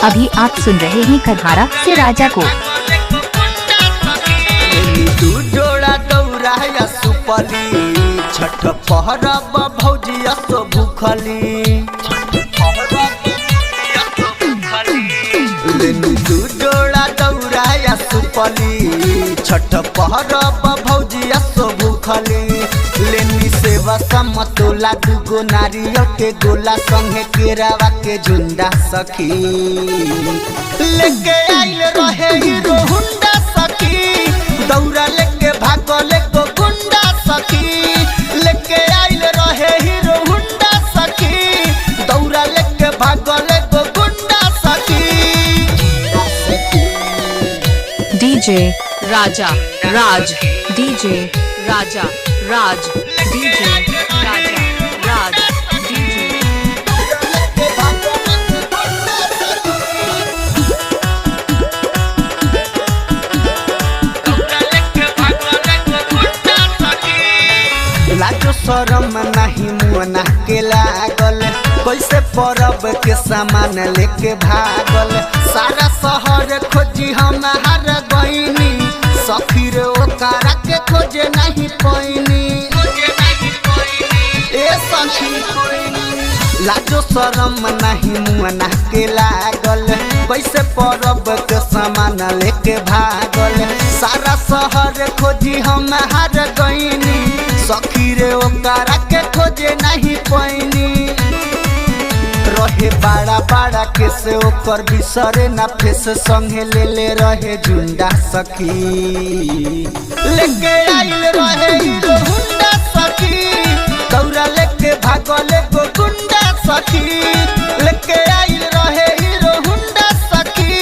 अभी आप सुन रहे हैं कन्हारा से राजा को। दू जोड़ा दौरा या सुपली, छठ पहरब भौजी असो भूखली। लेनी दू जोड़ा दौरा या सुपली, छठ पहरब भौजी असो भूखली। लेनी सेवा समतोला, दूगो नारियल के गोला, संगे केरावा के झुंडा सखी। लेके आइल रहे हीरो हुंडा सखी, दौरा लेके भागल एगो गुंडा सखी। लेके आइल रहे हीरो हुंडा सखी, दौरा लेके भागल एगो गुंडा सखी। DJ Raja Raj DJ Raja Raj DJ Raja Raj DJ Lajo शरम नहीं मुना के लागल, कैसे परब के सामान लेके भागल। सारा शहर खोजी हम हार गईनी, सखी रे ओकरा के खोजे नहीं पैनी। ए सखी, लाजो शरम नहीं मुना के लागल, कैसे परब के सामान लेके भागल। सारा शहर खोजी हम हार गईनी, सखी रे ओकरा के खोजे नहीं पैनी। रहे बड़ा बड़ा केस ओकर बिसरे ना फेस, संगे ले ले रहे झुंडा सखी। लेके आइल रहे हीरो हुंडा सखी, दौरा लेके भागल एगो गुंडा सखी। लेके आइल रहे हीरो हुंडा सखी,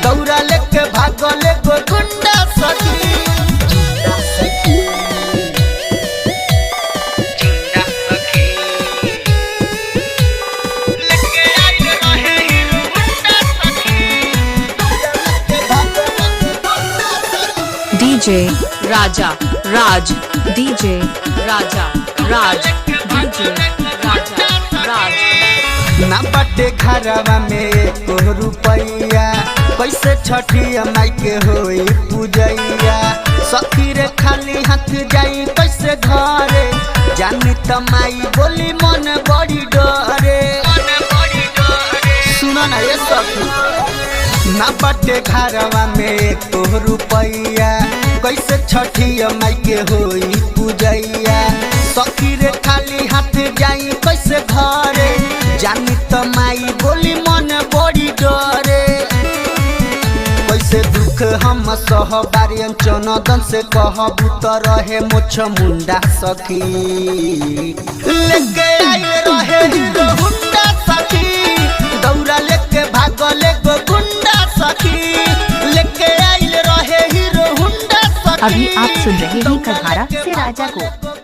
दौरा लेके भागल एगो गुंडा सखी। DJ Raja Raj DJ Raja Raj DJ Raja Raj ना बटे घरवा में एको रुपैया, कैसे छठी माई के होई पूजैया। सखी रे खाली हाथ जाई कैसे घरे, जानी त माई बोली मन बड़ी डरे। सुन ना ये सखी, ना बटे घरवा में एको रुपैया, कैसे छठी माई के होई पूजैया। सखी रे खाली हाथ जाई कैसे घरे, जानी त माई बोली मन बड़ी डरे। कैसे दुख हम सहबारी चनदन से कहबू त रहे मोछ मुंडा सखी। लेके आइल रहे हीरो हुंडा सखी, दौरा लेके भागल एगो गुंडा सखी। लेके आइल रहे हीरो हुंडा सखी। अभी आप सुन रहे हैं कन्हारा से राजा को।